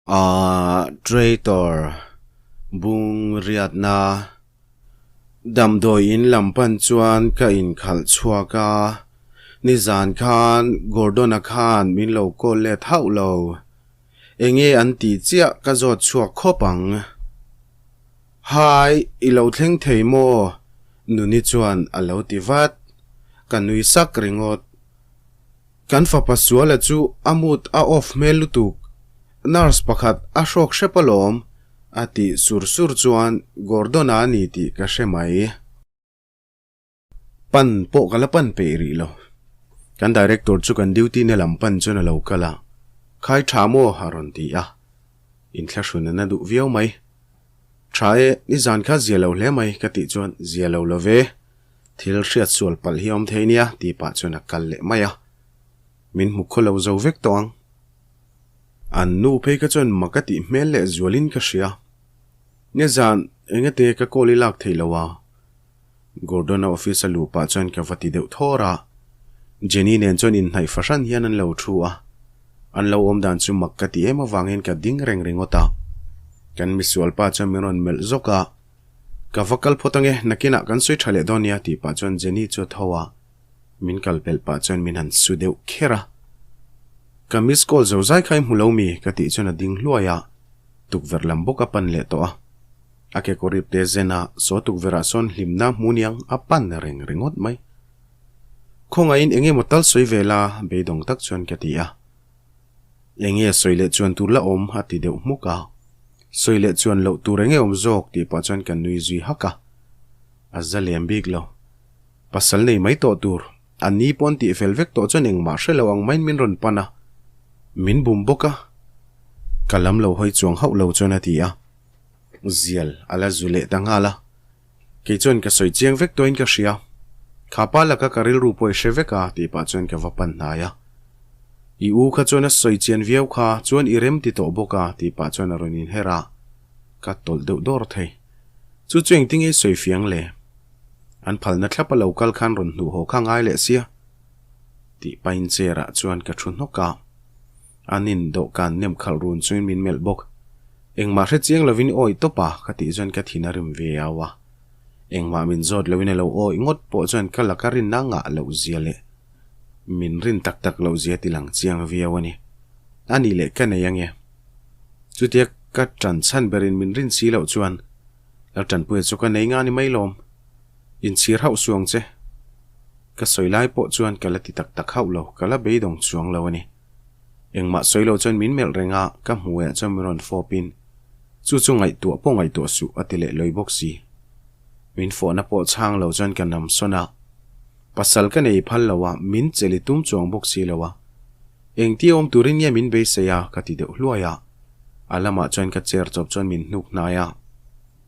Ahh Traitor bung riatna damdawi in lam pan chuan ka inkhalh chhuak a, nizan khan Gordon-a khan min lo call let hauh lo. Enge an tih chiah ka zawt chhuak khawp ang. Hai, i lo thleng thei maw? Nuni chuan a lo ti vat. Ka nui sak ringawt. Kan fapa suala chu a mood a off hmel lutuk, nurse pakhat a hrawk hrep alawm, a tih sur sur chuan Gordon-a a ni tih ka hre mai. Pan pawh ka la pan peih rih lo. Kan director chu kan duty na lam pan chuan a lo kal a, Khai tha maw? a rawn ti a. Inthlahrun a na duh viau mai. Tha e, nizan kha zia lo hle mai ka tih chuan zia lo lo ve. Thil hriat sual palh hi a awm thei nia tih pah chuan a kal leh mai a, min hmu khaw lo zo vek tawh ang. An nu phei kha chuan mak a tih hmel leh zualin ka hria. Nizan engate ka call i lak theih lo a? Gordon-a office a luh pah chuan ka va ti deuh thawr a. Jenny nen chuan inhnaih fahran hian an lo thu a. An lo awm dan chu mak ka ti em avangin ka ding reng ringawt a. Kan misual pa chuan min rawn melh zawk a. Ka va kal phawt ange, nakinah kan sawi tha leh dawn nia tih pah chuan Jenny chu a tho a, min kal pelh pah chuan min han su deuh kher a. Ka miss call zo zai kha i hmu lo mi? ka tih chuan a ding hluai a, tukverh lam bawk a pan leh tawh a. A kekawr ip te zen a, saw tukverh ah sawn hlimna hmu niang a pan reng ringawt mai. Khawngaihin eng emaw tal sawi ve la beidawng tak chuan ka ti a. Enge sawi leh chuan tur la awm a ti deuh hmuk a. Sawi leh chuan loh tur enge awm zawk tih pah chuan ka nui zui hak a. A za lem bik lo. Pasal nei mai tawh tur. A ni pawn tih fel vek tawh chuan engmah hre lo ang maiin min rawn pan a. Min bum bawk a. Ka lam lo hawi chuang hauh lo chuan a ti a. Zial a la zu leh ta nghal a. Kei chuan ka sawi chiang vek tawhin ka hria. Kha pa laka ka rilru pawh i hre vek a tih pah chuan ka va pan hnai a. I u kha chuan a sawi chian viau kha chuan i rem ti tawh bawk a tih pah chuan a rawn inher a. Ka tawlh deuh dawr thei. Chu chu engtin nge i sawi fiang le? An phalna thlap a lo kal khan rawn hnuh haw kha ngai leh sia. Tih pahin chair ah chuan ka thu hnawk a. An in dawhkan nem khalh run chungin min melh bawk. Engmah hre chiang lovin awi tawp a, ka tih chuan ka thin a rim ve au a. Engmah min zawt loin a lo awi ngawt pawh chuan ka laka rinna ngah loh zia leh min rin tak tak loh zia ti lang chiang viau a ni. A nih leh ka nei ange. Chutia ka tan chhan berin min rin si loh chuan Laltanpuia chu ka nei nga ni mai lawm. Inchhir hauh suang che. Ka sawi lai pawh chuan ka la ti tak tak hauh lo, ka la beidawng chuang lo a ni. Engmah sawi lo chuan min melh reng a, ka hmuhah chuan min rawn fawp in, Chu chu ngaihtuah pawh ngaihtuah suh a ti leh lawi bawk si. Min fawhna pawh chhang lo chuan ka nam sawn a, pasal ka nei phal lo a, min chelh i tum chuang bawk si lo a. Engtia awm turin nge min beisei a ka ti deuh hluai a, a lamah chuan ka chair chawp chuan min hnuk hnai a,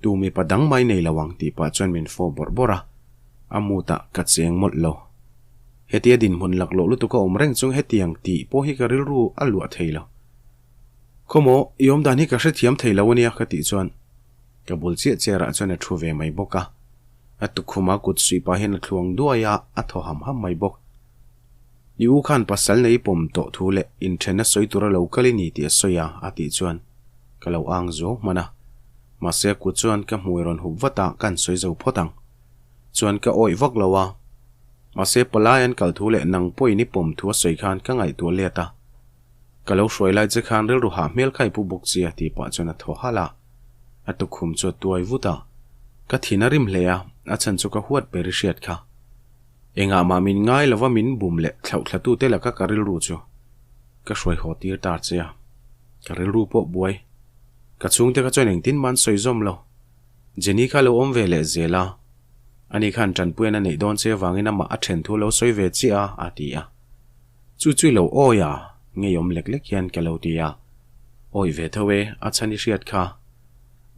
Tu mipa dang mai nei lo ang tih pah chuan min fawp bawrh bawrh a, a mood-ah ka cheng mawlh lo. Hetia dinhmun laklawh lutuk a awm reng chung hetiang tih pawh hi ka rilru a luah thei lo. Khawmaw, i awmdan hi ka hrethiam thei lo ania ka tih chuan ka bul chiah chair-ah chuan a thu ve mai bawk a. A tukhuma kut suih pah hian a thluang duai a, a thaw ham ham mai bawk. I u khan pasal nei pawm tawh thu leh inthen a sawi tura lo kal i ni tih a sawi a, a tih chuan ka lo ang zuau hman a. Mahse a kut chuan ka hmui rawn hup vat a, ka han sawi zo phawt ang. Chuan ka awih vak lo a. Mahse palai an kal thu leh nang pawhin i pawm thu a sawi khan ka ngaihtuah let a. Ka lo hruai lai che khan rilru hah hmel kha i pu bawk chi a tih pah chuan a thaw halh a. A tukhum chu a tuai vut a. Ka thin a rim hle a, a chhan chu ka huat ber i hriat kha. Engah mah min ngai lova min bum leh thlauh thlatute laka ka rilru chu ka hruai haw tir ta che a, ka rilru pawh buai. Ka chhungte kha chuan engtin mah an sawi zawm lo. Jenny kha lo awm ve leh zel a, ani khan tanpuian a neih dawn che avangin amah a then thu lo sawi ve chiah a, a ti a. Chu chu i lo awi a, ngeiawm lek lek hian ka lo ti a. Awi ve tho e, a chhan i hriat kha.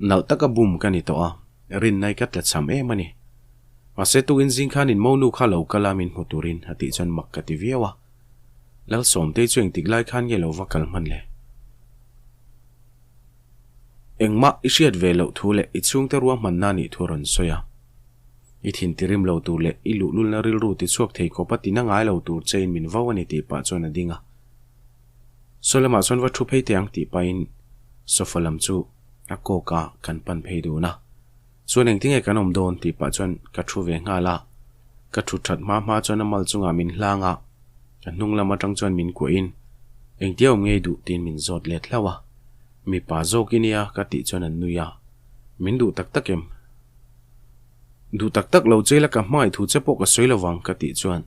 Nalh taka bum ka ni tawh a, rinnai ka tlachham em a ni. Mahse tukin zing khan in monu kha lo kal a min hmu turin a tih chuan mak ka ti viau a. Lalsawmtei chu engtik lai khan nge lo va kal hman le? Engmah i hriat ve loh thu leh i chhungte ruahmanna nih thu a rawn sawi a. I thin tirim lo tur leh i luhlulna rilru tichhuak thei khawp a tina ngai lo tur che in min vo a ni tih pah chuan a ding a. Saw lamah chuan va thu phei teh ang tih pahin Sofa lam chu a kawk a, kan pan phei dun a. Chuan engtinge kan awm dawn tih pah chuan ka thu ve nghal a. Ka thut that hma hma chuan a mal chungah min hlang a, ka hnung lam atang chuan min kuah in engtia awm ngei duh tiin min zawt let hlauh a. Mipa zawk i nia ka tih chuan an nui a, min duh tak tak em? Duh tak tak lo che la ka hmangaih thu che pawh ka sawi lo vang ka tih chuan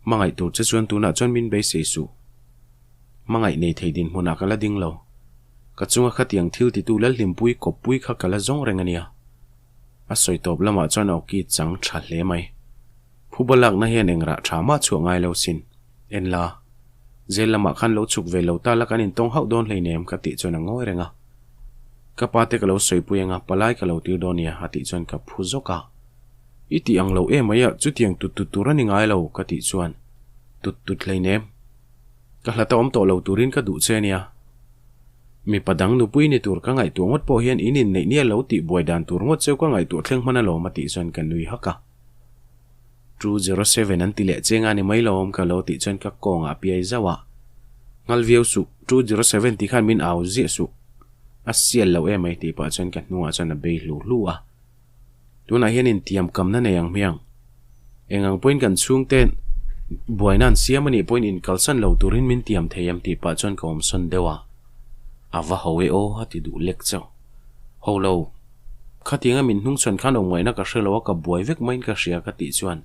hmangaih tur che chuan tunah chuan min beisei suh. Hmangaih nei thei dinhmunah ka la ding lo. Ka chunga khatiang thil titu Lalhlimpui kawppui kha ka la zawng reng a nia. A sawi tawp lamah chuan a awki chang tha hle mai. Phuba lakna hian eng rah tha mah chhuah ngai lo sin. En la. Zel lamah khan lo chhuk ve lo ta la kan intawng hauh dawn hleinem ka tih chuan a ngawi reng a. Ka pa te ka lo sawipui anga palai ka lo tir dawn nia a tih chuan ka phu zawk a. I tih ang lo em mai a, chutiang tut tut tur a ni ngai lo ka tih chuan tut tut hleinem. Ka hlata awm tawh lo turin ka duh che nia. Mipa dang nupui ni tur ka ngaihtuah ngawt pawh hian in inneih nia lo tih buai dan tur ngawt cheu ka ngaihtuah thleng hman alawm a tih chuan ka nui hak a. 207 an ti leh cheng a ni mai lawm ka lo tih chuan ka kawngah piai zauh a. Nghal viau suh, 207 tih khan min au ziah suh. A sial lo em mai tih pah chuan ka hnungah chuan a bei hlu hlu a. Tunah hian intiam kamna nei ang hmiang. Eng ang pawhin kan chhungte buaina an siam a nih pawhin inkalsan lo turin min tiam thei em tih pah chuan ka awmsawn deuh a. A va ho e aw a ti duh lek chauh. Ho lo. Khatianga min hnungchhawn khan awm ngaihna ka hre lo a, ka buai vek maiin ka hria ka tih chuan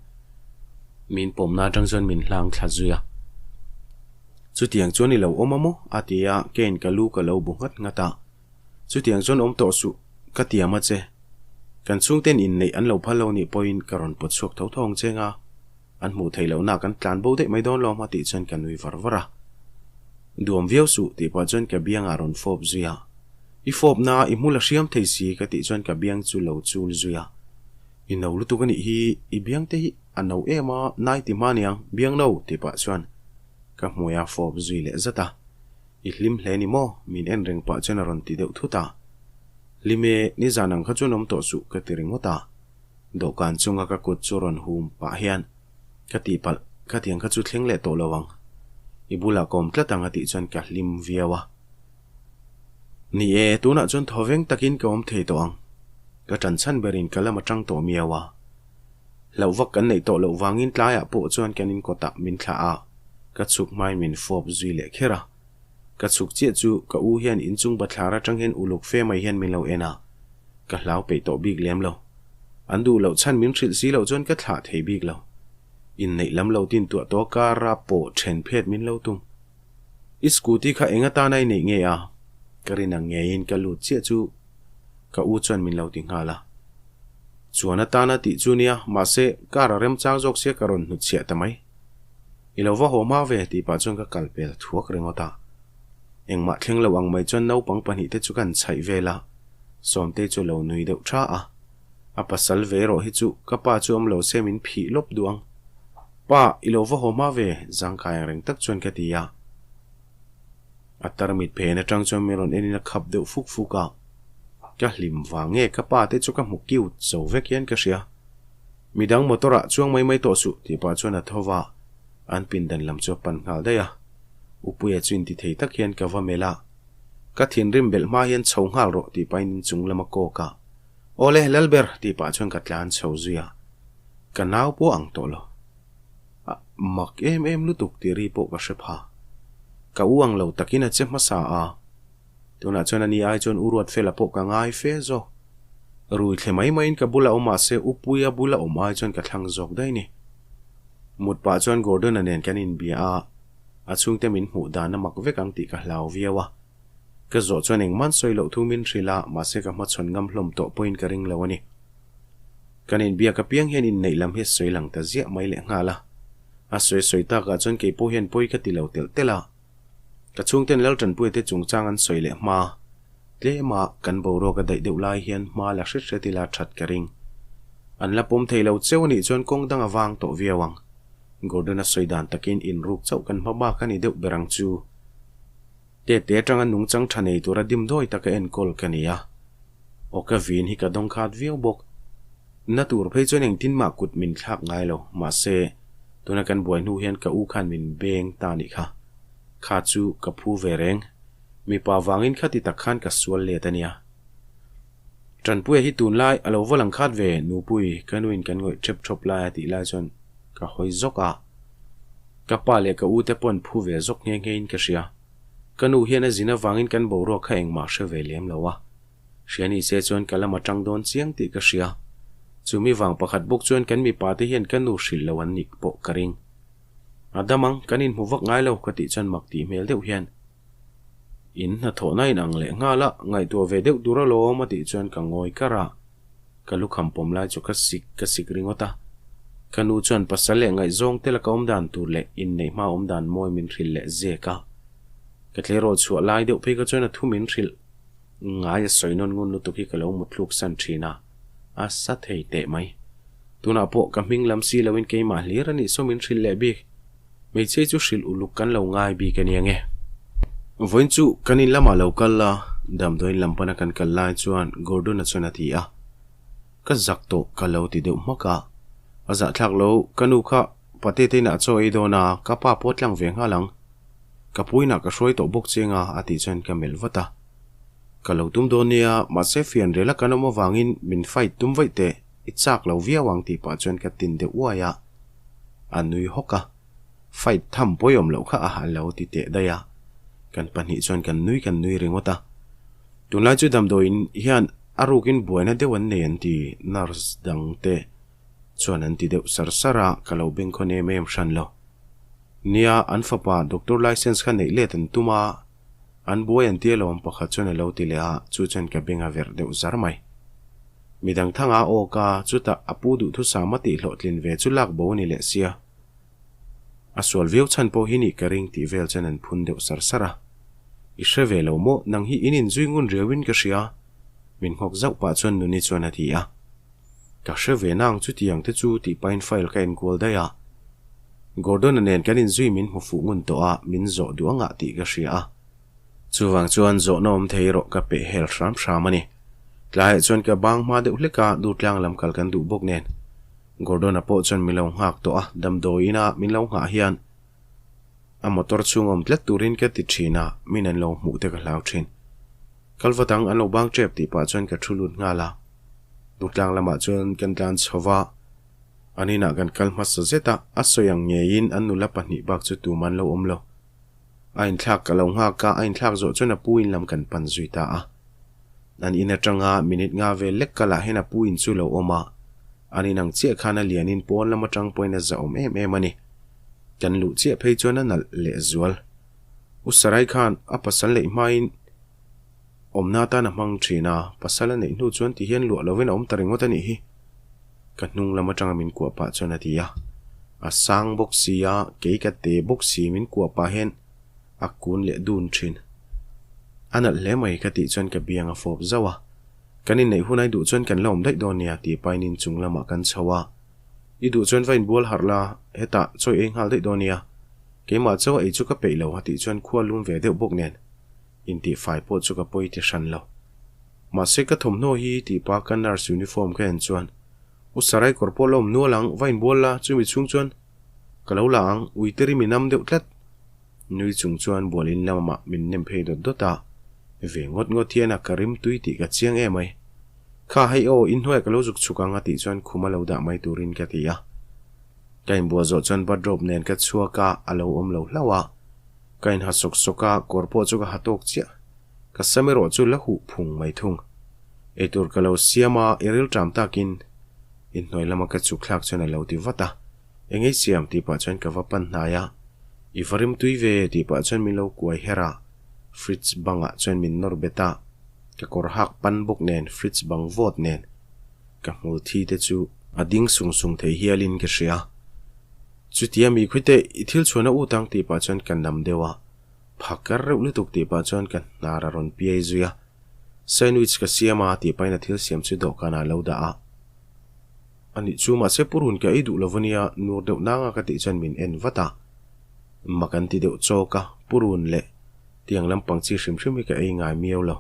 min pawmna atang chuan min hlang thla zui a. Chutiang chuan i lo awm a maw? a ti a, kein ka lu ka lo bu nghat nghat a. Chutiang chuan awm tawh suh, ka tiam a che. Kan chhungten inneih an lo phal lo nih pawhin ka rawn pawt chhuak tho tho ang che nga. An hmuh theih lohna kan tlan bo daih mai dawn lawm a tih chuan ka nui var var a. Duam viau suh tih pah chuan ka biangah rawn fawp zui a. I fawp na i hmul a hriam thei si ka tih chuan ka biang chu lo chul zui a. I no lutuk a nih hi, i biang te hi a no em a, nai ti hma niang, biang no tih pah chuan ka hmui a fawp zui leh zat a. I hlim hle ni maw? Min en reng pah chuan a rawn ti deuh thut a. Hlim e, nizan ang kha chuan awm tawh suh ka ti ringawt a. Dawhkan chunga ka kut chu rawn hum pah hian, Ka tihpalh, khatiang kha chu thleng leh tawh lo ang. I bulah ka awm tlat ang a tih chuan ka hlim viau a. Ni e, tunah chuan thawveng takin ka awm thei tawh ang. Ka ṭan chhan berin ka lam aṭang tawh miau a. Hlauh vak kan neih tawh loh vangin tlaiah pawh chuan kan inkawtah min thlah a, ka chhuk hmain min fawp zui leh kher a. Ka chhuk chiah chu ka u hian inchung bathlar atang hian uluk fe mai hian min lo en a, ka hlau peih tawh bik lem lo. An duh loh chhan min hrilh si loh chuan ka thlah thei bik lo. Inneih lam lo tin tuah tawh kar a pawh then phet min lo tum. I scooty kha eng atana i neih nge a? Ka rin ang ngeiin ka lut chiah chu ka u chuan min lo ti nghal a. Chuan atana tih chu nia, mahse car a remchang zawk sia ka rawn hnutchhiah ta mai. I lo va haw hma ve tih pah chuan ka kal pel thuak ringawt a. Engmah thleng lo ang mai chuan naupang pahnihte chu kan chhaih vel a, Sawmtei chu a lo nui deuh tha a. A pasal ve erawh hi chu ka pa chu awm lo se min phih lawp duh ang. Pa, i lo va haw hma ve, zangkai ang reng tak chuan ka ti a. A tarmit phen atang chuan min rawn enin a khap deuh fuk fuk a. Ka hlim vang nge ka pa te chu ka hmu cute zo vek hian ka hria. Midang motor ah chuang mai mai tawh suh tih pah chuan a tho va, an pindan lam chu a pan nghal daih a. Upuia chu inti thei tak hian ka va melh a, Ka thinrim belh hma hian chho nghal rawh tih pahin inchung lam a kawk a. Awle, Lalber tih pah chuan ka tlan chho zui a. Ka nau pawh ang tawh lo. A mak em em lutuk tih ri pawh ka hre pha. Ka u ang lo takin a che hmasa a. Tunah chuan ani ai chuan u Ruatfela pawh ka ngai fe zawk. Rui thle mai maiin ka bula awm mahse u Puia bula awm ai chuan ka thlang zawk daih ni. Mut pah chuan Gordon-a nen kan inbia a, a chhungte min hmuh dan a mak vek ang tih ka hlau viau a. Ka zawh chuan engmah sawi loh thu min hrilh a, mahse ka hmachhawn ngam hlawm tawh pawhin ka ring lo a ni. Kan inbiak apiang hian inneih lam hi a sawi lang ta ziah mai leh nghal a. A sawi sawi takah chuan kei pawh hian pawi ka ti lo telh telh a. Ka chhungten Laltanpuia te chungchang an sawi leh hma. Tlema kan boruak a daih deuh lai hian hma la hret hret ila that ka ring. An la pawm thei lo cheu anih chuan kawng dang a vang tawh viau ang. Gordon-a sawi dan takin inruk chauh kan hma bak a ni deuh ber ang chu. Tete atanga nungchang tha nei tura dimdawi taka enkawl ka ni a. Aw ka vin hi ka dawng khat viau bawk. Na tur phei chuan engtin mah kut min thlak ngai lo, mahse, tuna kan buai hnu hian ka u khan min beng ta nih kha. Kha chu ka phu ve reng. Mipa vangin khati tak khan ka sual let a nia. Tanpuia hi tunlai a lo va lang khat ve, Nupui, ka nuin kan ngawih ṭhep ṭhawp lai a tih lai chuan ka hawi zawk a. Ka pa leh ka ute pawh an phu ve zawk nghe nghe in ka hria. Ka nu hian a zin avangin kan boruak kha engmah hre ve lem lo a. Hria ni se chuan ka lam aṭang dawn chiang tih ka hria. Chumi vang pakhat bawk chuan kan mipa te hian ka nu hrilh lo an nih pawh ka ring. A dam ang, kan inhmu vak ngai lo ka tih chuan mak tih hmel deuh hian In hnathawhna in ang leh nghal a, ngaihtuah ve deuh tur alawm a tih chuan ka ngawi kar a. Ka lukham pawm lai chu ka sik ka sik ringawt a. Ka nu chuan pasal leh ngaihzawng te laka awm dan tur leh inneih hma awm dan mawi min hrilh leh zek a. Ka tleirawl chhuah lai deuh phei kha chuan a thu min hrilh ngai a sawi nawn ngun lutuk hi ka lo mutthluk san thin a, a sa thei teh mai. Tunah pawh ka hming lam si loin keimah hlir a nih saw min hrilh leh bik. Hmeichhia chu hrilh uluk kan lo ngai bik a nia nge. Vawiin chu kan in lamah lo kal la, damdawiin lam pana kan kal lai chuan Gordon-a chuan a ti a. Ka zak tawh ka lo ti deuh hmak a. A zahthlak lo, ka nu kha pate te inah chaw ei dawn a, ka pa pawh tlang ve nghal ang. Ka pu inah ka hruai tawh bawk cheng a, a tih chuan ka melh vat a. Ka lo tum dawn nia, mahse fianrial a kan awm avangin min fight tum vaih teh, i chak lo viau ang tih pah chuan ka tin deuh uai a. A nui hawk a, Fight tham pawiawm loh kha a han lo ti teh daih a, kan pahnih chuan kan nui kan nui ringawt a. Tunlai chu damdawiin hian a rukin buaina deuh an nei an ti, nurse dang te chuan an ti deuh sar sar a, ka lo bengkhawn em em hran lo. Nia, an fapa doctor licence kha neih let an tum a, an buai an ti alawm pakhat chuan a lo ti leh a, chu chuan ka beng a verh deuh zar mai. Midang thanga a awk a, chutah a pu duhthusam a tihhlawhtlin ve chu lak bo a ni leh sia. A sual viau chhan pawh hi nih ka ring tih vel chuan an phun deuh sar sar a. I hre ve lo maw, nang hi in inzui ngun riauin ka hria, min nghawk zauh pah chuan Nuni chuan a ti a. Ka hre ve nang chutiang te chu tih pahin file ka enkual daih a. Gordon-a nen kan inzui min hmu fuh ngun tawh a, min zawh duh angah tih ka hria a. Chuvang chuan zawhna awm thei erawh ka peh hel hram hram a ni. Tlaiah chuan ka bang hma deuh hlek a, Durtlang lam kal kan duh bawk nen. Gordon-a pawh chuan min lo nghak tawh a, damdawi ina min lo nghah hian a motor chhung awm tlat turin ka ti thin a, min an lo hmuh te ka hlau thin. Kal va dang an lo bang tep tih pah chuan ka thu lut nghal a. Durtlang lamah chuan kan tlan chho va, an inah kan kal hmasa zet a, a sawi ang ngeiin an nula pahnih bak chu tum an lo awm lo. A inthlak ka lo nghak a, a inthlak zawh chuan a pu in lam kan pan zui ta a. An in atanga minute nga vel lek kal ah hian a pu in chu lo awm a, an in ang chiah khan a lian in pawn lam atang pawhin a zahawm em em a ni. Kan luh chiah phei chuan a nalh leh zual. U Sarai khan a pasal neih hmain awmna atan a hmang thin a, pasal a neih hnu chuan ti hian luah lovin a awm ta ringawt a nih hi. Ka hnung lam atanga min kuah pah chuan a ti a, a sang bawk si a, kei ka te bawk si min kuah pah hian a kun leh dun thin. A nalh hle mai ka tih chuan ka biang a fawp zauh a, kan inneih hun ai duh chuan kan la awm daih dawn nia tih pahin inchung lamah kan chho a, I duh chuan va inbual harh la, hetah chawi ei nghal daih dawn nia, keimah chaw ei chu ka peih lo a tih chuan khua lum ve deuh bawk nen intihfai pawh chu ka pawi ti hran lo. Mahse ka thawmhnaw hi tih pa ka nurse uniform ka en chuan U Sarai kawr pawh la awm nual ang, va inbual la, chumi chhung chuan ka lo la ang, uite rim in am deuh tlat. Nui chung chuan bual in lamah min nem phei dawt dawt a, ve ngawt ngawt hian a ka rim tui tih ka chiang em ai. Kha hei aw, inhnuaiah ka lo zuk chhuk ang a tih chuan khum a lo dah mai turin ka ti a. Ka inbual zawh chuan bathrobe nen ka chhuak a, a lo awm lo hlauh a. Ka inha sawk sawk a, kawr pawh chu ka ha tawk chiah. Ka sam erawh chu la huh phung mai thung. Eitur ka lo siam a, i ril ṭam takin inhnuai lama ka chuk thlak chuan a lo ti vat a. Eng ei siam tih pah chuan ka va pan hnai a, I va rim tui ve tih pah chuan min lo kuai her a, fridge bangah chuan min nawr bet a, ka kawr hak pan bawk nen fridge bang vawt nen ka hmul thi te chu a ding sung sung thei hialin ka hria. Chutia mi khawite i thil chhuan a ut ang tih pah chuan ka nam deuh a, Phakar reuh lutuk tih pah chuan ka hnar a rawn piai zui a, sandwich ka siam a tih pahin a thil siam chu dawhkanah a lo dah a. A nih chu mahse purun ka ei duh lo ania nur deuh nanga ka tih chuan min en vat a, mak an ti deuh chawk a, purun leh tiang lampang chi hrim hrim hi ka ei ngai miau lo.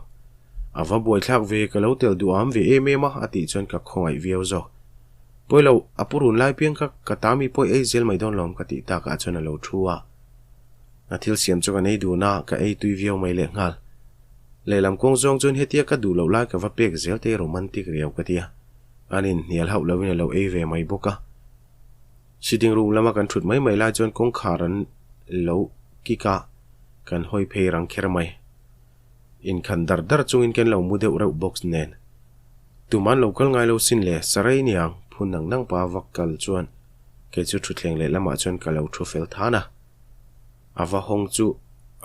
A va buaithlak ve ka lo tel duham ve em em a a tih chuan ka khawngaih viau zawk. Pawilo, a purun lai piang kha ka ta mi pawh ei zel mai dawn lawm ka tih takah chuan a lo thu a. A thil siam chu kan ei dun a, ka ei tui viau mai leh nghal. Lehlam kawng zawng chuan hetia ka duh loh lai ka va pek zel te romantic riau ka ti a, an inhnial hauh loin a lo ei ve mai bawk a. Sitting room lama kan thut mai mai lai chuan kawngkhar an lo kik a, kan hawi phei rang kher mai. Inkhan dar dar chungin kan lo mu deuh reuh box nen. Tuman lo kal ngai lo sin le, sarei niang, phun nang nang pa vak kal chuan kei chu thutthleng leh lamah chuan ka lo thu fel than a. A va hawng chu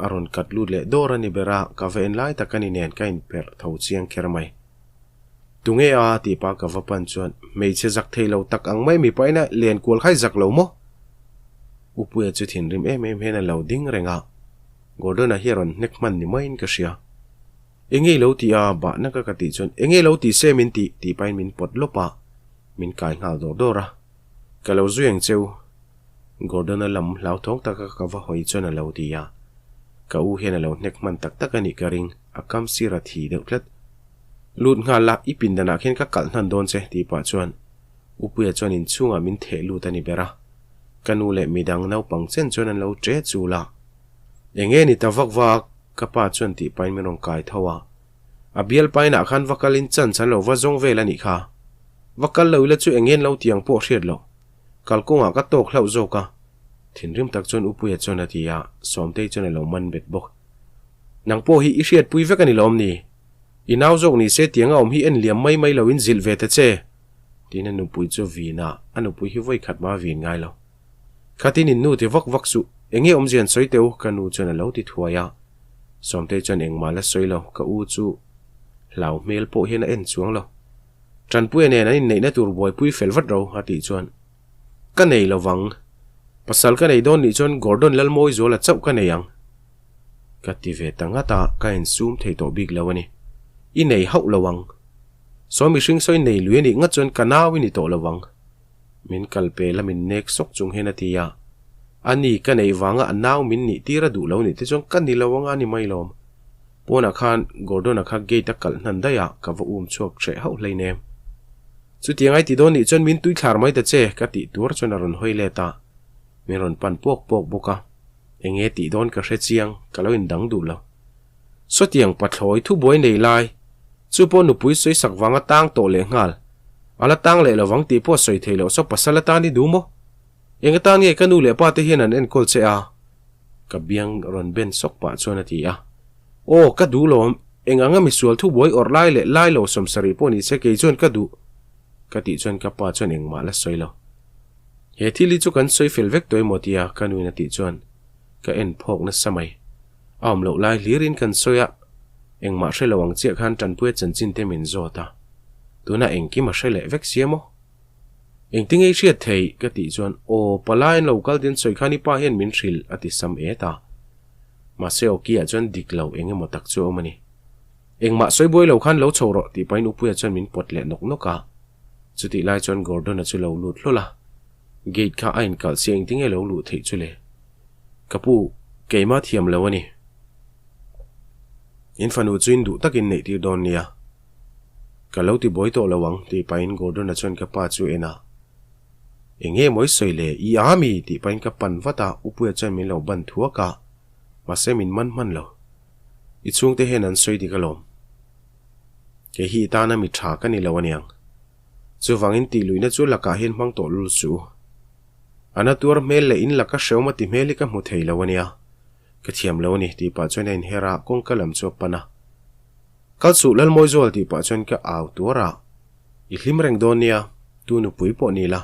a rawn kat lut leh dawr a ni ber a, ka va en lai tak a ni nen ka inperh tho chiang kher mai. Tunge a? tih pa ka va pan chuan hmeichhe zak thei lo tak ang mai mipa ina len kual khai zak lo maw? Upuia chu thinrim em em hian a lo ding reng a, Gordon-a hi a rawn hnek hman ni maiin ka hria. Enge i lo ti a? Bahna ka ka tih chuan Enge i lo ti se min tih? tih pahin min pawt lawp a, min kai nghal dawr dawr a. Ka lo zui ang cheu. Gordon-a lam hlauthawng taka ka va hawi chuan a lo ti a. Ka u hian a lo hnek hman tak tak a nih ka ring, a kam sir a thi deuh tlat. Lut nghal la, i pindanah khian ka kalh hnan dawn che, tih pah chuan Upuia chuan inchhungah min theh lut a ni ber a. Ka nu leh midang naupang chen chuan an lo ṭe chul a. Enge ni ta vak vak? Ka pa chuan tih pahin min rawn kai tho a. A bial painah khan va kalin chance an lo va zawng vel a nih kha. Va kal lo ila chu engen lo tiang pawh hriat loh. Kalkawngah ka tawk hlauh zawk a. Thinrim tak chuan Upuia chuan a ti a, Sawmtei chuan a lo man bet bawk. Nang pawh hi i hriatpui vek a ni lawm ni? I nau zawk ni se tianga awm hi en liam mai mai loin zilh ve ta che. Tiin a nupui chu vin a, a nupui hi vawi khat ma vin ngai lo. Khatin in nu ti vak vak suh, enge awmzia an sawi teh u? Ka nu chuan a lo ti thuai a. Sawmtei chuan engmah la sawi lo, ka u chu hlau hmel pawh hian a en chuang lo. Tanpuia nen an inneihna tur buaipui fel vat ro, a tih chuan, Ka nei lo vang. Pasal ka nei dawn nih chuan Gordon Lalmawizuala chauh ka nei ang. Ka ti ve ta ngat a, ka insum thei tawh bik lo a ni. I nei hauh lo ang. Saw mihring sawi nei lui a nih ngat chuan ka nau i ni tawh lo vang. Min kal pel a min nek sawk chung hian a ti a. A ni ka neih vanga a nau min nih tir a duh lo nih te chuan ka ni lo anga ni mai lawm. Pawnah khan Gordon-a kha gate a kalh hnan daih a, ka va um chhuak hreh hauh hleinem. Chutiang ai ti dawn nih chuan min tuithlar mai ta che, ka tih tur chuan a rawn hawi let a. Min rawn pan pawk pawk bawk a. Enge tih dawn ka hre chiang, ka lo indang duh lo. Sawtiang pathlawi thubuai nei lai, chu pawh nupui sawisak vanga tang tawh leh nghal. A la tang leh lovang tih pawh sawi thei loh saw pasal atan i duh maw? Eng atan nge ka nu leh pa te hian an enkawl che a? Ka biang rawn ben sawk pah chuan a ti a. Aw, ka duh lawm, eng anga misual thubuai awrh lai leh lai lo 70 pawh ni se kei chuan ka duh, ka tih chuan ka pa chuan engmah la sawi lo. He thil hi chu kan sawi fel vek tawh emaw tia ka nuin a tih chuan ka en phawk nasa mai. A awm loh lai hlirin kan sawi a, engmah hre lo ang chiah khan Tanpuia chanchin te min zawt a. Tunah engkim a hre leh vek sia maw? Engtinge i hriat theih? ka tih chuan, Aw, palai an lo kal tin sawi khan i pa hian min hrilh, a ti sam et a. Mahse Awki-ah chuan dik lo eng emaw tak chu a awm a ni. Engmah sawi buai lo khan lo chho rawh, tih pahin Upuia chuan min pawt leh nawk nawk a. Chutih lai chuan Gordon-a chu lo lut hlawl a. Gate kha a inkalh si engtinge lo luh theih chu le? Ka pu, keimah thiam lo a ni. In fanu chu in duh takin neih tir dawn nia. Ka lo ti buai tawh lo ang, tih pahin Gordon-a chuan ka pa chu en a. Eng nge mawi sawi le, i a mi? tih pahin ka pan vat a, Upuia chuan min lo ban thuak a, mahse min man hman lo. I chhungte hian an sawi dik alawm. Kei hi i tana mi tha ka ni lo aniang. Chuvangin tih luihna chu lakah hian hmang tawh lul suh u. A na tuar hmel leh in laka hreawm a ti hmel hi ka hmu thei lo ania. Ka thiam lo a ni, tih pah chuan a inher a, kawngka lam chu a pan a. Kal suh Lalmawizual tih pah chuan ka au tuar a, I hlim reng dawn nia, tu nupui pawh ni la.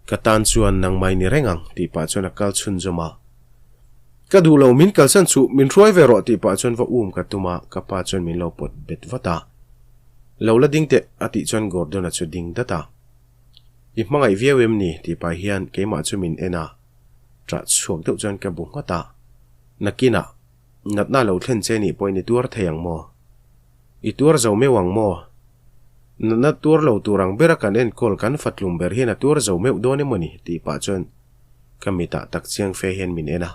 Ka tan chuan nangmah i ni reng ang tih pah chuan a kal chhunzawm a. Ka duh lo, min kalsan suh, min hruai ve rawh tih pah chuan va um ka tum a, ka pa chuan min lo pawt bet vat a. Lo la ding teh a tih chuan Gordon-a chu ding dat a. I hmangaih viau em ni tih pah hian keimah chu min en a, ṭah chhuak deuh chuan ka bu nghat a. Nakinah. Natna lo thlen che nih pawhin i tuar thei ang maw? I tuar zo meuh ang maw? Natna tuar lo tur ang bera kan enkawl kan fatlum ber hian a tuar zo meuh dawn emaw ni? tih pah chuan ka mitah tak chiang fe hian min en a.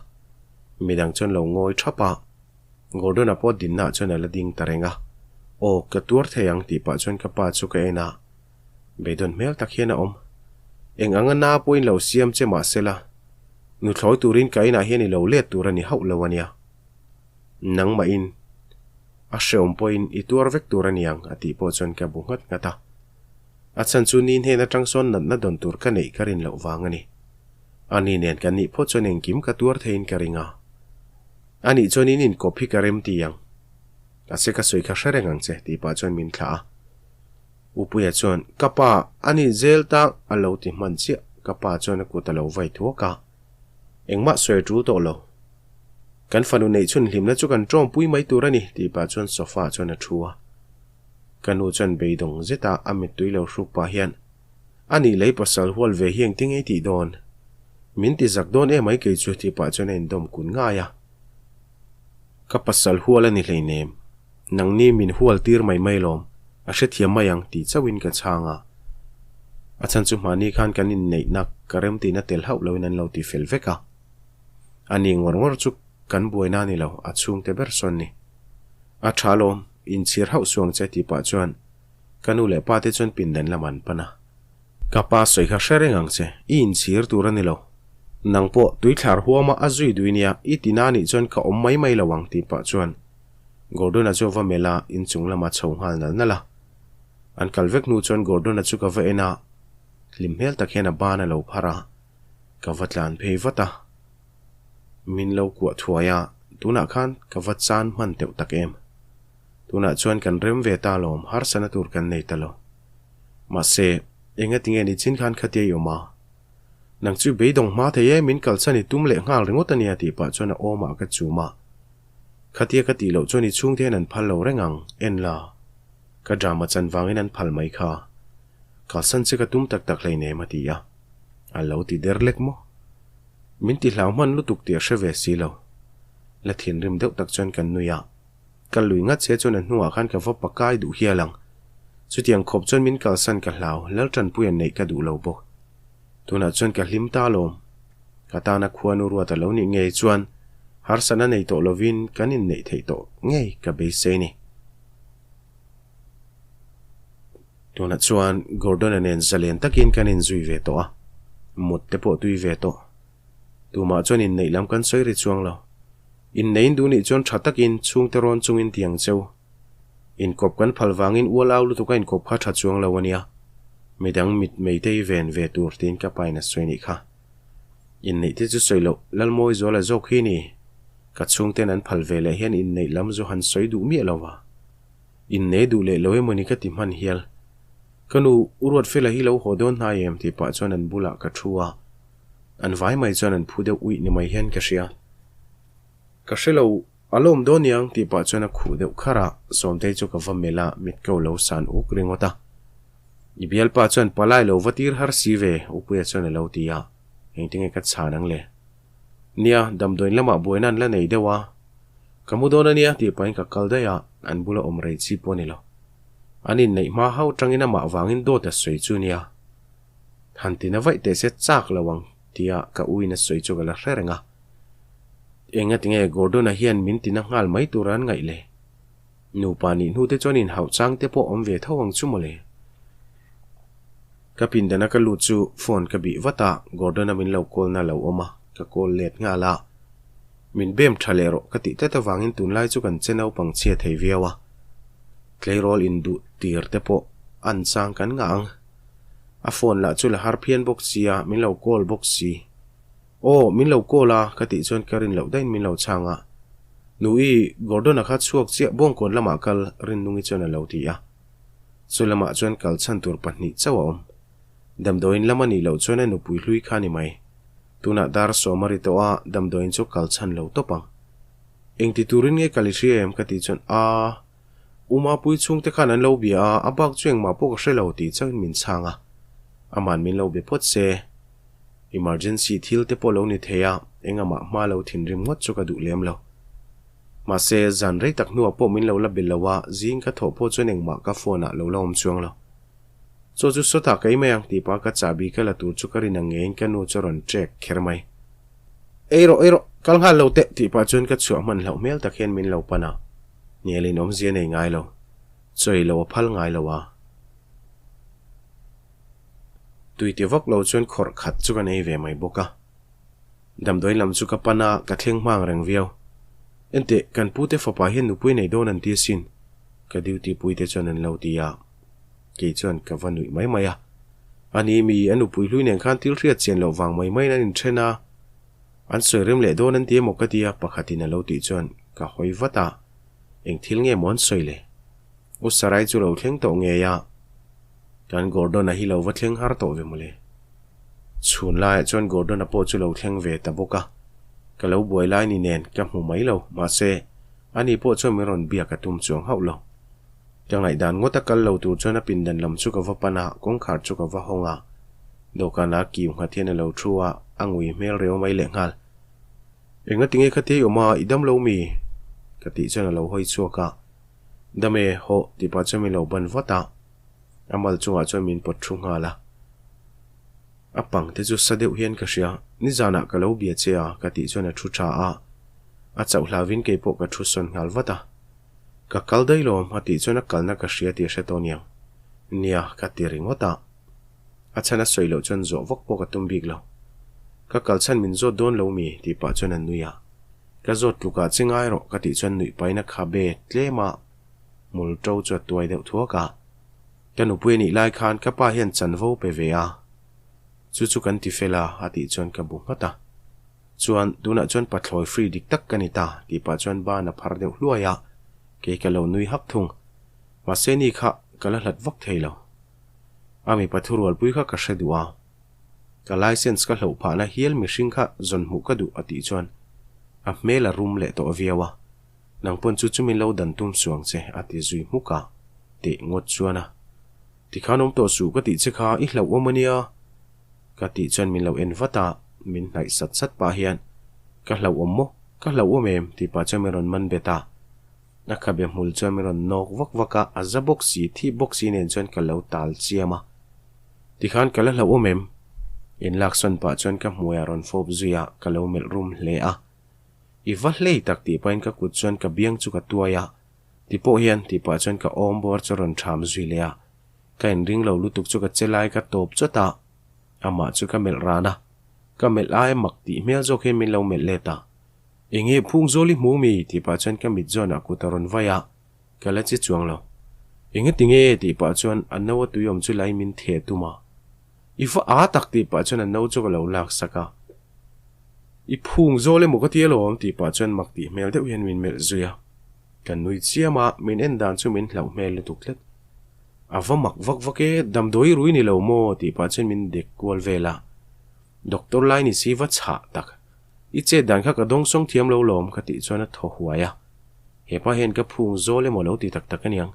Midang chuan lo ngawi thap a. Gordon-a pawh dinnaah chuan a la ding ta reng a. Aw, ka tuar thei ang tih pah chuan ka pa chu ka en a. Beidawn hmel tak hian a awm. Eng anga na pawhin lo siam che mah sela, nuthlawi turin ka inah hian i lo let tur a ni hauh lo a nia. Nangmahin. A hreawm pawhin i tuar vek tur a niang a tih pawh chuan ka bu nghat nghat a. A chhan chu ni hnen atang sawn natna dawn tur ka neih ka rin loh vang a ni. A ni nen kan nih phawt chuan engkim ka tuar theiin ka ring a. A nih chuan in inkawp hi ka rem ti ang. A che ka sawi kha hre reng ang che tih pah chuan min thlah a. Upuia chuan, Ka pa, a ni zel ta a lo ti hman chiah. Ka pa chuan a kut a lo vai thuak a. Engmah sawi a tul tawh lo. Kan fanu neih chhun hlimna chu kan tawngpui mai tur a ni tih pah chuan sofa ah chuan a thu a. Ka nu chuan beidawng zet a a mittui lo hruk pah hian, A nih lei pasal hual ve hi engtin ngei tih dawn? Min ti zak dawn em mai kei chu tih pah chuan a indawm kun ngai a. Ka pasal hual a ni hleinem. Nangni min hual tir mai mai lawm, a hrethiam mai ang tih chauhin ka chhang a. A chhan chu hmahni khan kan inneihna ka remtihna tel hauh loin an lo ti fel vek a. A ni ngawr ngawr chu kan buaina a ni lo, a chhungte ber sawn ni. A tha lawm, inchhir hauh suang che tih pah chuan ka nu leh pa te chuan pindan lam an pan a. Ka pa sawi kha hre reng ang che, i inchhir tur a ni lo. Nang pawh tuithlar huama a zui dui nia, i tina nih chuan ka awm mai mai lo ang tih pah chuan Gordon-a chu a va melh a, inchung lama chho nghal nal nal a. An kal vek hnu chuan Gordon-a chu ka va en a, hlim hmel tak hian a ban a lo phar a. Ka va tlan phei vat a, min lo kuah thuai a, tunah khan ka va chan hman teuh tak em. Tunah chuan kan rem ve ta alawm, harsana tur kan nei ta lo. Mahse, engatinge nichin khan khatia i awm a? Nang chu beidawng hma thei e, min kalsan i tum leh nghal ringawt a nia tih pah chuan a awmah ka chum a. Khatia ka tih loh chuan i chhungte hian an phal lo reng ang, en la. Ka drama chan vangin an phal mai kha. Kalsan che ka tum tak tak hleinem a ti a. A lo ti der lek maw? Min ti hlau hman lutuk tih a hre ve si lo. La thinrim deuh tak chuan kan nui a. Ka lui ngat che chuan a hnuah khan ka va pakai duh hial ang. Chutiang khawp chuan min kalsan ka hlau, Laltanpuia neih ka duh lo bawk. Tunah chuan ka hlim ta alawm. Ka tana khuanu ruat a lo nih ngei chuan harsatna nei tawh lovin kan inneih theih tawh ngei ka beisei ni. Tunah chuan Gordon-a nen zalen takin kan inzui ve tawh a, mut te pawh tui ve tawh. Tumah chuan inneih lam kan sawi ri chuang lo. Inneiin duh nih chuan tha takin chhungte rawn chungin tiang cheu. Inkawp kan phal vangin ual au lutuk a inkawp kha tha chuang lo a nia. Midang mit meite i ven ve tur tiin ka pain a sawi nih kha. Inneih te chu sawi loh Lalmawi Zuala zawk hi ni. Ka chhungten an phal ve leh hian inneih lam zu han sawi duh miah lo va. Innei duh leh lo emawni ka ti hman hial. Ka nu, U Ruatfela hi lo haw dawn hnai em tih pah chuan an bulah ka thu a. An vai mai chuan an phu deuh uih ni mai hian ka hria. Ka hre lo, a lawm dawn niang tih pah chuan a khuh deuh kharh a, Sawmtei chu ka va melh a, mit ko lo san uk ringawt a. I bialpa chuan palai lo va tir har si ve, Upuia chuan a lo ti a, engtinge ka chhan ang le? Nia, damdawiin lamah buaina an la nei deuh a, Ka mu dawn a nia tih pahin ka kal daih a, an bula awm rei chi pawh a ni lo. An inneih hma hau tangin amah vangin dawt a sawi chu nia. Han tina vaih teh se chak lo ang tia ka uin a sawi chu ka la hre reng a. Engatinge Gordon-a hian min tina nghal mai tura an ngaih le? Nupa nih hnu te chuan inhauh chang te pawh awm ve tho ang chu mawle. Ka pindana ka lut chu phone ka bih vat a, Gordon-a min lo call na lo awm a, ka call let nghal a. Min bem tha leh rawh ka tih tlat avangin tunlai chu kan che naupang chhia thei viau a. Tleirawl induh tir te pawh an chang kan ngah ang. A phone lah chu la har phian bawk sia, min lo call bawk si. Aw, min lo call a, ka tih chuan ka rin loh daihin min lo chhang a. Nui, Gordon-a kha chhuak chiah Bawngkawn lamah kal Rinnungi chuan a lo ti a. Chu lamah chuan kal chhan tur pahnih chauh a awm. Damdawiin lam a nih loh chuan a nupui hlui kha a ni mai. Tunah dar sawm a ri tawh a, damdawiin chu kal chhan lo tawp ang. Engti turin nge kal i hria em? ka tih chuan Aa, U Mapui chhungte khan an lo bia a, a bak chu engmah pawh ka hre lo tih chauhin min chhang a. Aman min lo be phawt se. Emergency thil te pawh lo ni thei a, engamah hma lo thinrim ngawt chu ka duh lem lo. Mahse, zan rei tak hnuah pawh min lo la be lo a, zing ka thawh pawh chuan engmah ka phone ah lo la awm chuang lo. Chaw chu sawtah ka ei mai ang tih pah ka chahbi ka la tur chu ka rin ang ngeiin ka nu chu a rawn trek kher mai. Ei rawh, ei rawh, kal nghal lo teh tih pah chuan ka chhuah hman hlauh hmel tak hian min lo pan a, hnialin awmzia nei ngai lo, chaw ei lo a phal ngai lo a. Tui ti vak lo chuan khawrh khat chu kan ei ve mai bawk a. Damdawi lam chu ka pan a, ka thleng hmang reng viau. Enteh, kan pute fapa hian nupui nei dawn an ti asin, ka duty puite chuan an lo ti a. Kei chuan ka va nuih mai mai a. Ani mi, a nupui hlui nen khan thil hriat chian loh vang mai maiin an inthen a. An sawi rem leh dawn an ti emaw ka ti a, pakhatin a lo tih chuan ka hawi vat a. Eng thil nge maw an sawi le? U Sarai chu lo thleng tawh ngei a, kan Gordon-a hi lo va thleng har tawh ve mawle. Chhun laiah chuan Gordon-a pawh chu lo thleng ve ta bawk a, ka lo buai lai ni nen ka hmu mai lo, mahse, ani pawh chuan min rawn biak a tum chuang hauh lo. Ka ngaihdan ngawt a kal lo tur chuan a pindan lam chu ka va pan a, kawngkhar chu ka va hawng a, dawhkana kiu nghat hian a lo thu a, a ngui hmel reu mai lehnghal. Engatinge khatia i awm a, i dam lo mi? Ka tih chuan a lo hawi chhuak a. Dam e, hawh, tih pah chuan min lo ban vat a, a mal chungah chuan min pawt thu nghal a. A pang te chu sa deuh hian ka hria, nizanah ka lo bia che a, ka tih chuan a thu tha a, a chauh hlauvin kei pawh ka thu sawn nghal vat a. Ka kal daih lawm, a tih chuan a kalna ka hria tih a hre tawh niang. Nia, ka ti ringawt a. A chhan a sawi loh chuan zawh vak pawh ka tum bik lo. Ka kal chhan min zawt dawn lo mi? tih pah chuan a nui a. Ka zawt tlukah che ngai rawh ka tih chuan nuih paina kha be tlem a hmul to chu a tuai deuh thuak a. Ka nupui a nih lai khan ka pa hian chanvo pe ve a, chu chu kan ti fel a a tih chuan ka bu nghat a. Chuan tunah chuan pathlawi free dik tak ka ni ta tih pah chuan ban a phar deuh hluai a, kei ka lo nui hak thung. Mahse ni kha ka la hlat vak thei lo. A mipa thurualpui kha ka hre duh a. Ka license ka hloh phahna hial mihring kha zawn hmuh ka duh a tih chuan a hmel a rum leh tawh viau a, nang pawn chu chu min lo dan tum suang che a ti zui hmuk a, teh ngawt chuan a tikhan awm tawh suh ka tih che kha i hlauh awm a nia ka tih chuan min lo en vat a, min hnaih sat sat pah hian ka hlauh awm maw? Ka hlauh awm em? tih pah chuan min rawn man bet a, a khabe hmul chuan min rawn nawk vak vak a, a za bawk si, thip bawk si nen chuan ka lo tal chiam a. Tikhan ka la hlauh awm em? In laksawn pah chuan ka hmuiah rawn fawp zui a, ka lo melh rum hle a. I va hlei tak tih pahin ka kut chuan ka biang chu ka tuai a, ti pawh hian tih pah chuan ka awm bawr chu rawn ṭham zui leh a. Ka inring lo lutuk chu ka che lai ka tawp chawt a, amah chu ka melh ran a. Ka melh aia mak tih hmel zawk hian min lo melh let a. Enge phung zawl i hmu mi? tih pah chuan ka mit zawnah kut a rawn vai a. Ka la che chuang lo. Engati nge tih pah chuan a no a tui awm chu lai min theh tum a. I va a tak tih pah chuan a no chu ka lo lak sak a. I phung zawl emaw ka ti alawm tih pah chuan mak tih hmel deuh hian min melh zui a. Ka nui chiam a, min en dan chu min hlauh hmel lutuk tlat. A va mak vak vak e, damdawi rui ni lo maw tih pah chuan min dek kual vel a. Doctor lai ni si va chhah tak. I chet dan kha ka dawngsawng thiam lo lawm ka tih chuan a thaw huai a. Hepa hian ka phung zawl emaw lo ti tak tak aniang.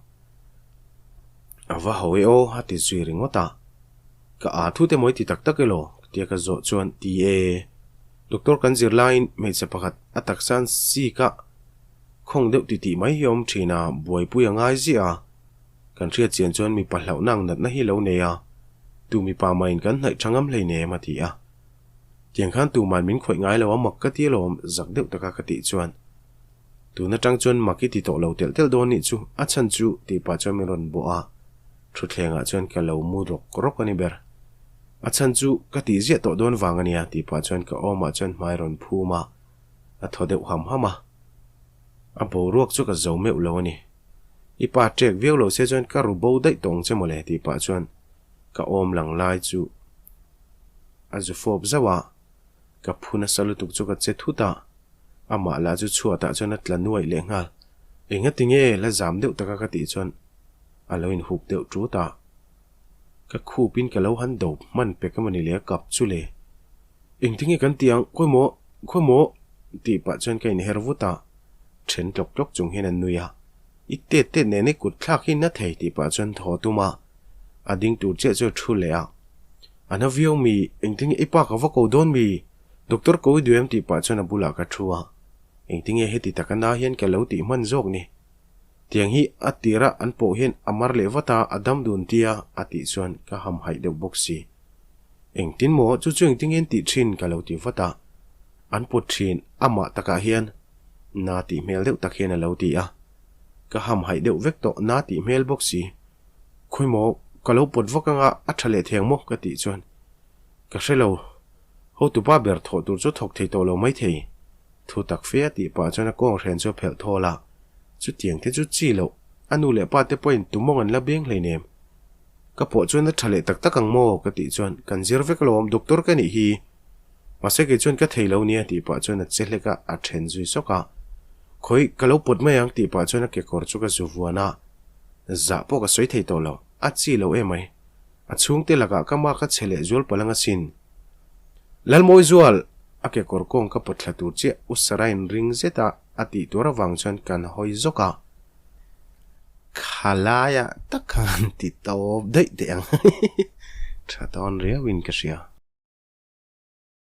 A va ho e aw a ti zui ringawt a. Ka aa thut emaw i ti tak tak elaw? Tia ka zawh chuan ti e. Doctor kan zir laiin hmeichhe pakhat a taksa an sik a, khawng deuh titih mai hi a awm thin a, buaipui a ngai ziah a. Kan hriat chian chuan mipa hlauhna ang natna hi lo nei a, tu mipa mahin kan hnaih tha ngam hleinem a ti a. Tiang khan tuman min khawih ngai lo a mak ka ti alawm zak deuh taka ka tih chuan tun atang chuan mak i ti tawh lo telh telh dawn nih chu a chhan chu tih pah chuan min rawn bawh a, thutthlengah chuan ka lo mu rawk rawk a ni ber. A chhan chu ka tih ziah tawh dawn vang a nia tih pah chuan ka awmah chuan hmai rawn phum a, a thaw deuh ham ham a. A boruak chu ka zo meuh lo a ni. I pa ṭek viau lo se chuan ka ru bo daih tawh ang che mawle tih pah chuan ka awm lang lai chu A zu fawp zauh a, ka phu nasa lutuk chu ka che thut a, amah lah chu chhuatah chuan a tla nuaih leh nghal. Engati nge la zam deuh taka ka tih chuan a lo inhup deuh ṭut a, ka khupin ka lo han do hman pek emawni le a kap chu le. Engtinge kan ti ang, khawimaw, khawimaw tih pah chuan ka inher vut a, then tlawk tlawk chung hian a nui a, I tet tet nen i kut thlak hi na thei tih pah chuan thaw tum a, a ding tur chiah chu a thu leh a. A na viau mi, engtinge i pa ka va ko dawn mi? Doctor ko i duh em tih pah chuan a bulah ka thu a. Engtinge heti taka na hian ka lo tih hman zawk ni? Tiang hi a tira an pawh hian a mar leh vat a, a dam dun tia a tih chuan ka hamhaih deuh bawk si. Engtin maw chu chu engtinge an tih thin ka lo ti vat a. An pawt thin amah takah hian na tih hmel deuh tak hian a lo ti a. Ka hamhaih deuh vek tawh na tih hmel bawk si. Khawi maw ka lo pawt vak anga a tha leh thei ang maw ka tih chuan ka hre lo. Hotupa ber thawh tur chu thawk thei tawh lo mai thei. Thu tak fe a tih pah chuan a kawng hren chu a phelh thawl a, chutiang te chu chi loh, a nu leh pa te pawhin tumawng an la beng hleinem. Ka pawh chuan a tha leh tak tak ang maw? ka tih chuan kan zir vek alawm, doctor ka nih hi. Mahse kei chuan ka thei lo nia tih pah chuan a che hlek a, a then zui sawk a. Khawi, ka lo pawt mai ang tih pah chuan a kekawr chu ka zu vuan a, zah pawh ka sawi thei tawh lo, a chi lo emai. A chhungte lakah ka ma ka che leh zual palh ang asin. Lalmawizual! A kekawr kawng ka pawt thla tur chiah U Sarain ring zet a a tih tur avang chuan kan hawi zawk a. Khalaiah tak khan ti tawp daih teh ang. Tha tawn riauin ka hria.